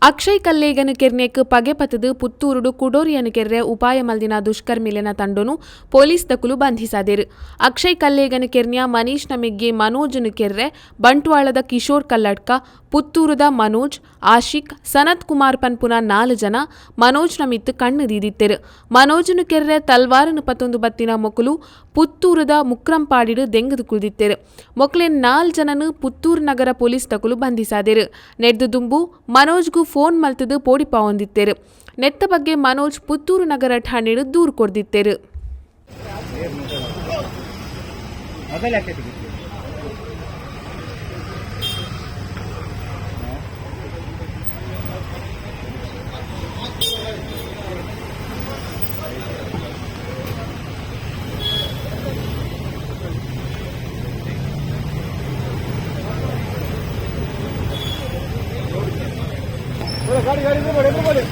Akshay ಕಲ್ಲೇಗನು ಕೆರ್ನೆಕ್ ಪಗೆ ಪತದು ಪುತ್ತೂರುಡು ಕುಡೋರಿಯನು ಕೆರ್ರೆ ಉಪಾಯ ಮಲ್ದಿನ ದುಷ್ಕರ್ಮಿಲೆನ ತಂಡೊನು police ದಕುಲು ಬಂಧಿಸಾದೆರು. Akshay ಕಲ್ಲೇಗನು ಕೆರ್ನ್ಯ Manish ಮೆಗ್ಗೆ ಮನೋಜ್ನು ಕೆರ್ರೆ ಬಂಟ್ವಾಳದ Kishore Kalladka, ಪುತ್ತೂರುದ Manoj, Ashiq, Sanath Kumar ಪನ್ಪುನ 4 ಜನ ಮನೋಜ್ನ ಮಿತ್ತು ಕಣ್ಣು ದೀದಿತ್ತೆರು. ಮನೋಜ್ನು ಕೆರ್ರೆ ತಲ್ವಾರನು ಪತೊಂದು ಬತ್ತಿನ ಮೊಕುಲು ಪುತ್ತೂರುದ ಮುಕ್ರಂಪಾಡಿಡು ದೆಂಗದು ಕುಲ್ದಿತ್ತೆರು. ಮೊಕ್ಲೆನ್ 4 ಜನನು ಪುತ್ತೂರು ನಗರ ಪೊಲೀಸ್ ದಕುಲು ಬಂಧಿಸಾದೆರು. ನೆಡ್ದು ದುಂಬು ಮನೋಜ್ಗೂ ಫೋನ್ ಮಲ್ತದು ಪೋಡಿಪಾವೊಂದಿತ್ತೆರು. ನೆತ್ತ ಬಗ್ಗೆ ಮನೋಜ್ ಪುತ್ತೂರು ನಗರ ಠಾಣೆಡು ದೂರು ಕೊರ್ದಿತ್ತೆರು. गाड़ी गाड़ी इधर बढ़े बढ़े।